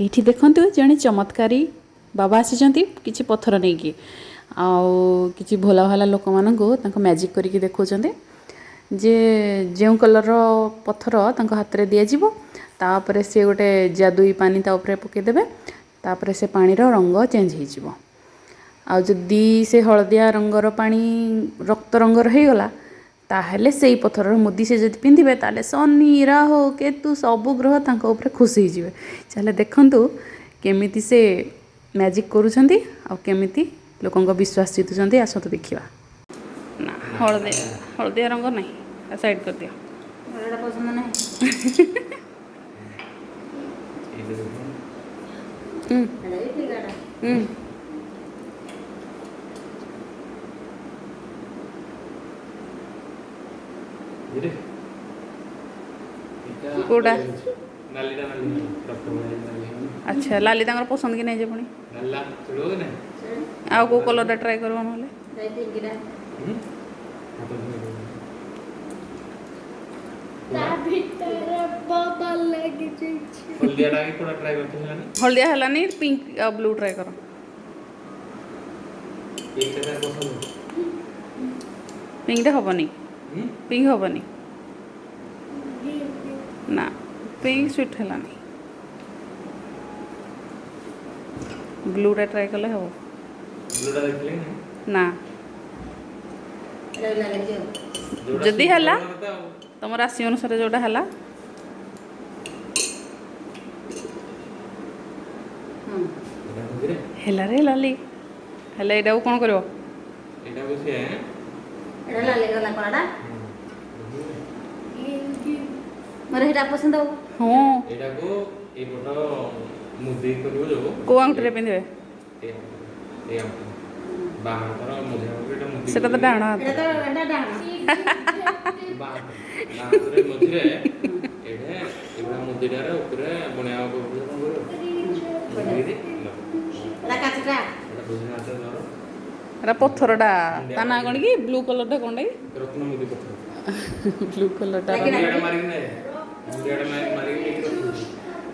ଏଇଠି ଦେଖନ୍ତୁ ଜଣେ ଚମତ୍କାରୀ ବାବା ଆସିଛନ୍ତି କିଛି ପଥର ନେଇକି, ଆଉ କିଛି ଭୋଲା ଭାଲା ଲୋକମାନଙ୍କୁ ତାଙ୍କ ମ୍ୟାଜିକ୍ କରିକି ଦେଖାଉଛନ୍ତି ଯେ ଯେଉଁ କଲର୍ର ପଥର ତାଙ୍କ ହାତରେ ଦିଆଯିବ, ତାପରେ ସେ ଗୋଟେ ଯାଦୁଇ ପାନି ତା ଉପରେ ପକାଇଦେବେ, ତାପରେ ସେ ପାଣିର ରଙ୍ଗ ଚେଞ୍ଜ ହେଇଯିବ। ଆଉ ଯଦି ସେ ହଳଦିଆ ରଙ୍ଗର ପାଣି ରକ୍ତ ରଙ୍ଗର ହେଇଗଲା, ତାହେଲେ ସେଇ ପଥରର ମୁଦି ସେ ଯଦି ପିନ୍ଧିବେ, ତାହେଲେ ଶନି, ରାହୁ, କେତୁ ସବୁ ଗ୍ରହ ତାଙ୍କ ଉପରେ ଖୁସି ହେଇଯିବେ। ଚାଲେ ଦେଖନ୍ତୁ କେମିତି ସେ ମ୍ୟାଜିକ୍ କରୁଛନ୍ତି ଆଉ କେମିତି ଲୋକଙ୍କ ବିଶ୍ୱାସ ଜିତୁଛନ୍ତି। ଆସନ୍ତୁ ଦେଖିବା। ନା, ହଳଦିଆ ହଳଦିଆ ରଙ୍ଗ ନାହିଁ, ସାଇଡ଼୍ କରିଦିଅ। ମୋର ଏଇଟା ପସନ୍ଦ ନାହିଁ। ଏଇଟା ଦେଖ। ଏଇଟା ବି ଫିକାଟା। ଏଇରେ, ଏଇଟା। କୋଉଟା? ନାଲିଟା, ନାଲି ରକ୍ତ ଭଳିଆ ନାଲି ହେଉନି? ଆଚ୍ଛା, ଲାଲି ତାଙ୍କର ପସନ୍ଦ କି ନାହିଁ ଯେ ପୁଣି। ନାଲିଟା ଚଳିବ କି ନାହିଁ? ଆଉ କେଉଁ କଲର୍ଟା ଟ୍ରାଏ କରିବ ନହେଲେ? ଏଇ ପିଙ୍କଟା। ହୁଁ, ହାତ ଧୋଇ ଦେବୁ। ତା ଭିତରେ ବବଲ ଲାଗିଯାଇଛି। ହଳଦିଆଟା କି କୋଉଟା ଟ୍ରାଏ କରିଥିଲି, ହେଲାନି। ହଳଦିଆ ହେଲାନି, ପିଙ୍କ ଆଉ ବ୍ଲୁ ଟ୍ରାଏ କର। ଏଇଟା ତାର ପସନ୍ଦ। ପିଙ୍କଟା ହେବନି। ହୁଁ। ପିଙ୍କ ହେବନି। ନା, ପିଙ୍କ ସୁଇଟ୍ ହେଲାନି। ବ୍ଲୁଟା ଟ୍ରାଏ କଲେ ହେବ। ବ୍ଲୁଟା ଦେଖିଲେ କି ନାହିଁ? ନା। ଏଇଟା ବି ଲାଗିଛି ଆଉ। ଯୋଉଟା ଯଦି suit ହେଲା? କରିବ ତ ଆଉ। ତମ ରାଶି ଅନୁସାରେ ଯେଉଁଟା ହେଲା। ହଁ। ଏଇଟା ହଉଛି ରେ। ହେଲା ରେ ଲାଲି ହେଲେ, ଏଇଟାକୁ କ'ଣ କରିବ? ଏଇଟାକୁ ସିଏ ଏଇଟା ଲାଲି ଗଲା କଳାଟା। ମୋର ସେଇଟା ପସନ୍ଦ ହବ। ହଁ। ଏଇଟାକୁ ଏଇପଟ ମୁଦି କରିବ ଯୋଉ। କେଉଁ ଆଙ୍ଗୁଠିରେ ପିନ୍ଧିବେ? ଏଇ ଆଙ୍ଗୁଠି, ବାଁ ହାତର ମଝି ଆଙ୍ଗୁଠି, ଏଇଟା ମୁଦି ସେଟା ତ କରିକି ଡାହାଣ ହାତ। ଏଇଟା ତ, ଏଇଟା ଡାହାଣ। ବାଁ ହାତ, ବାଁ ହାତରେ ମଝିରେ ଏଇଟା ଏଇଭଳିଆ ମୁଦିଟାରେ ଉପରେ ବଣିଆ କଣ କରିବ, ମୁଦି। ଏଇଟା କାଚଟା। ଏଇଟା ବୁଝି ହାତରେ ଧର। ଏଟା ପଥରଟା, ତା ନାଁ କ'ଣ କି? ବ୍ଲୁ କଲର୍ଟା କ'ଣଟା କି? ରତ୍ନ ମୁଦି ପଥର। ବ୍ଲୁ କଲର୍ଟା। ମୁଣ୍ଡିଆଟା ମାରିକି ନେ, ମୁଣ୍ଡିଆଟା ମାରିକି ନେଇକି ରଖିବୁ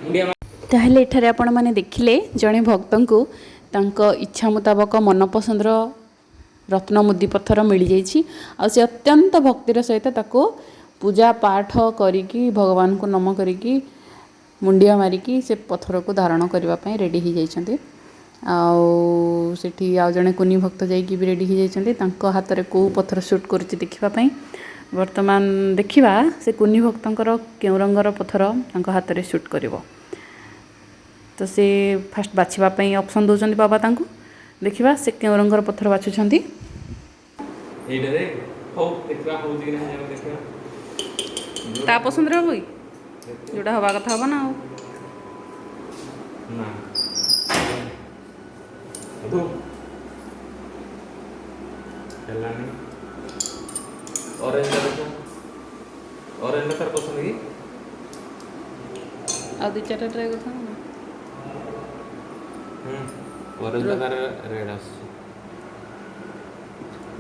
ମୁଣ୍ଡିଆ। ତାହେଲେ ଏଠାରେ ଆପଣମାନେ ଦେଖିଲେ ଜଣେ ଭକ୍ତଙ୍କୁ ତାଙ୍କ ଇଚ୍ଛା ମୁତାବକ ମନପସନ୍ଦର ରତ୍ନ ମୁଦି ପଥର ମିଳିଯାଇଛି, ଆଉ ସେ ଅତ୍ୟନ୍ତ ଭକ୍ତିର ସହିତ ତାକୁ ପୂଜା ପାଠ କରିକି, ଭଗବାନଙ୍କୁ ନମ କରିକି, ମୁଣ୍ଡିଆ ମାରିକି ସେ ପଥରକୁ ଧାରଣ କରିବା ପାଇଁ ରେଡ଼ି ହେଇଯାଇଛନ୍ତି। ଆଉ ସେଠି ଆଉ ଜଣେ କୁନି ଭକ୍ତ ଯାଇକି ବି ରେଡ଼ି ହେଇଯାଇଛନ୍ତି ତାଙ୍କ ହାତରେ କେଉଁ ପଥର ସୁଟ୍ କରୁଛି ଦେଖିବା ପାଇଁ। ବର୍ତ୍ତମାନ ଦେଖିବା ସେ କୁନି ଭକ୍ତଙ୍କର କେଉଁ ରଙ୍ଗର ପଥର ତାଙ୍କ ହାତରେ ସୁଟ୍ କରିବ। ତ ସେ ଫାଷ୍ଟ ବାଛିବା ପାଇଁ ଅପସନ୍ ଦେଉଛନ୍ତି ବାବା ତାଙ୍କୁ। ଦେଖିବା ସେ କେଉଁ ରଙ୍ଗର ପଥର ବାଛୁଛନ୍ତି। ଏଇଟାରେ ହଉ, ଦେଖିବା ହଉଛି କି ନାହିଁ ଆମେ ଦେଖିବା। ତା ପସନ୍ଦରେ ହେବ କି? ଯେଉଁଟା ହେବା କଥା ହେବ ନା ଆଉ। ନା ମଧୁ, ହେଲାନି। ଅରେଞ୍ଜ ଦେଖ, ଅରେଞ୍ଜ ତାର ପସନ୍ଦ କି? ଆଉ ଦୁଇ ଚାରିଟା ଟ୍ରାଏ କରିଥାନ୍ତ ନା। ହୁଁ, ଅରେଞ୍ଜ ତାର ରେଡ୍ ଆସୁଛି,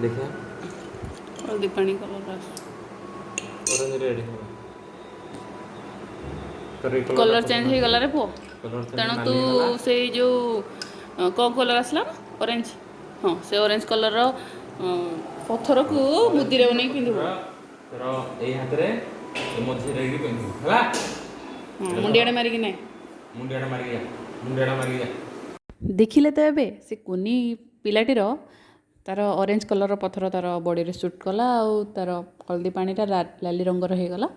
ଦେଖିବା। ହଳଦୀ ପାଣି କଲର୍ ଆସୁଛି। ଅରେଞ୍ଜ ରେଡ୍ ହେବ ତୋର ଏଇ। କଲର୍ ଚେଞ୍ଜ ହେଇଗଲା ରେ ପୁଅ। କଲର୍। ତେଣୁ ତୁ ସେଇ ଯେଉଁ କ'ଣ କଲର୍ ଆସିଲା ନା, ଅରେଞ୍ଜ, ହଁ, ସେ ଅରେଞ୍ଜ କଲର୍ର ପଥରକୁ ମୁଦିରେ ବନେଇକି ପିନ୍ଧିବୁ। ତୋର ଏଇ ହାତରେ ଏ ମଝିରେ ହେଇକି ପିନ୍ଧିବୁ, ହେଲା? ହଁ, ମୁଣ୍ଡିଆଡ଼େ ମାରିକି ନେ। ମୁଣ୍ଡିଆଟା ମାରିକି ଯା, ମୁଣ୍ଡିଆଟା ମାରିକି ଯା। ଦେଖିଲେ ତ ଏବେ ସେ କୁନି ପିଲାଟିର ତାର ଅରେଞ୍ଜ କଲର୍ର ପଥର ତାର ବଡ଼ିରେ ସୁଟ୍ କଲା, ଆଉ ତାର ହଳଦୀ ପାଣିଟା ଲାଲି ରଙ୍ଗର ହେଇଗଲା।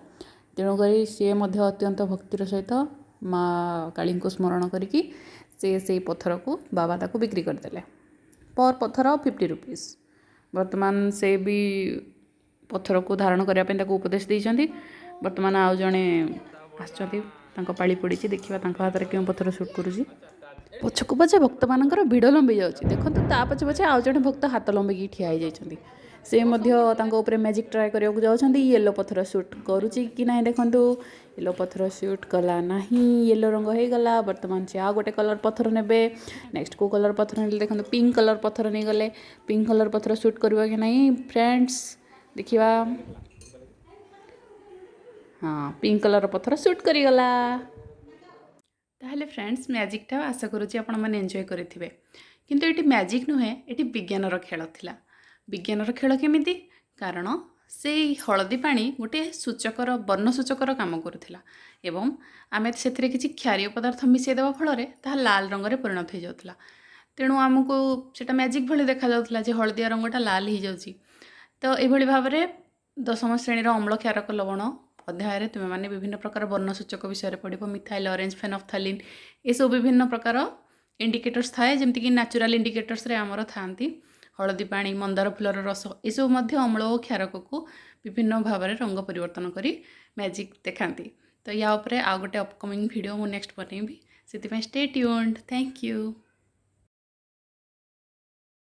ତେଣୁକରି ସିଏ ମଧ୍ୟ ଅତ୍ୟନ୍ତ ଭକ୍ତିର ସହିତ ମା କାଳୀଙ୍କୁ ସ୍ମରଣ କରିକି ସେ ସେଇ ପଥରକୁ ବାବା ତାକୁ ବିକ୍ରି କରିଦେଲେ ପର୍ ପଥର 50 ରୁପିସ୍। ବର୍ତ୍ତମାନ ସେ ବି ପଥରକୁ ଧାରଣ କରିବା ପାଇଁ ତାକୁ ଉପଦେଶ ଦେଇଛନ୍ତି। ବର୍ତ୍ତମାନ ଆଉ ଜଣେ ଆସିଛନ୍ତି, ତାଙ୍କ ପାଳି ପଡ଼ିଛି। ଦେଖିବା ତାଙ୍କ ହାତରେ କେଉଁ ପଥର ସୁଟ୍ କରୁଛି। ପଛକୁ ପଛ ଭକ୍ତମାନଙ୍କର ଭିଡ଼ ଲମ୍ବି ଯାଉଛି। ଦେଖନ୍ତୁ, ତା ପଛେ ପଛେ ଆଉ ଜଣେ ଭକ୍ତ ହାତ ଲମ୍ବିକି ଠିଆ ହେଇଯାଇଛନ୍ତି। ସେ ମଧ୍ୟ ତାଙ୍କ ଉପରେ ମ୍ୟାଜିକ୍ ଟ୍ରାଏ କରିବାକୁ ଯାଉଛନ୍ତି। ୟେଲୋ ପଥର ସୁଟ୍ କରୁଛି କି ନାହିଁ ଦେଖନ୍ତୁ। ୟେଲୋ ପଥର ସୁଟ୍ କଲା ନାହିଁ, ୟେଲୋ ରଙ୍ଗ ହେଇଗଲା। ବର୍ତ୍ତମାନ ସେ ଆଉ ଗୋଟେ କଲର୍ ପଥର ନେବେ। ନେକ୍ସଟ କେଉଁ କଲର୍ ପଥର ନେଲେ ଦେଖନ୍ତୁ। ପିଙ୍କ କଲର୍ ପଥର ନେଇଗଲେ। ପିଙ୍କ କଲର୍ ପଥର ସୁଟ୍ କରିବ କି ନାହିଁ ଫ୍ରେଣ୍ଡସ୍, ଦେଖିବା। ହଁ, ପିଙ୍କ କଲର୍ ପଥର ସୁଟ୍ କରିଗଲା। ତାହେଲେ ତାହେଲେ ଫ୍ରେଣ୍ଡସ୍, ମ୍ୟାଜିକ୍ଟା ଆଶା କରୁଛି ଆପଣମାନେ ଏନ୍ଜୟ କରିଥିବେ। କିନ୍ତୁ ଏଠି ମ୍ୟାଜିକ୍ ନୁହେଁ, ଏଠି ବିଜ୍ଞାନର ଖେଳ ଥିଲା। ବିଜ୍ଞାନର ଖେଳ କେମିତି? କାରଣ ସେଇ ହଳଦୀ ପାଣି ଗୋଟିଏ ସୂଚକର, ବର୍ଣ୍ଣ ସୂଚକର କାମ କରୁଥିଲା ଏବଂ ଆମେ ସେଥିରେ କିଛି କ୍ଷାରୀୟ ପଦାର୍ଥ ମିଶାଇ ଦେବା ଫଳରେ ତାହା ଲାଲ ରଙ୍ଗରେ ପରିଣତ ହୋଇଯାଉଥିଲା। ତେଣୁ ଆମକୁ ସେଇଟା ମ୍ୟାଜିକ୍ ଭଳି ଦେଖାଯାଉଥିଲା ଯେ ହଳଦିଆ ରଙ୍ଗଟା ଲାଲ ହେଇଯାଉଛି। ତ ଏଇଭଳି ଭାବରେ ଦଶମ ଶ୍ରେଣୀର ଅମ୍ଳ, କ୍ଷାରକ, ଲବଣ ଅଧ୍ୟାୟରେ ତୁମେମାନେ ବିଭିନ୍ନ ପ୍ରକାର ବର୍ଣ୍ଣ ସୂଚକ ବିଷୟରେ ପଢ଼ିବ। ମିଥାଇଲ୍ ଅରେଞ୍ଜ, ଫେନଫ୍ଥାଲିନ୍, ଏସବୁ ବିଭିନ୍ନ ପ୍ରକାର ଇଣ୍ଡିକେଟର୍ସ ଥାଏ। ଯେମିତିକି ନ୍ୟାଚୁରାଲ୍ ଇଣ୍ଡିକେଟର୍ସରେ ଆମର ଥାଆନ୍ତି ହଳଦୀ ପାଣି, ମନ୍ଦାର ଫୁଲର ରସ, ଏସବୁ ମଧ୍ୟ ଅମ୍ଳ ଓ କ୍ଷାରକକୁ ବିଭିନ୍ନ ଭାବରେ ରଙ୍ଗ ପରିବର୍ତ୍ତନ କରି ମ୍ୟାଜିକ୍ ଦେଖାନ୍ତି। ତ ୟା ଉପରେ ଆଉ ଗୋଟେ ଅପକମିଂ ଭିଡ଼ିଓ ମୁଁ ନେକ୍ସଟ ବନେଇବି। ସେଥିପାଇଁ ଷ୍ଟେ ଟ୍ୟୁନ୍ଡ। Thank you.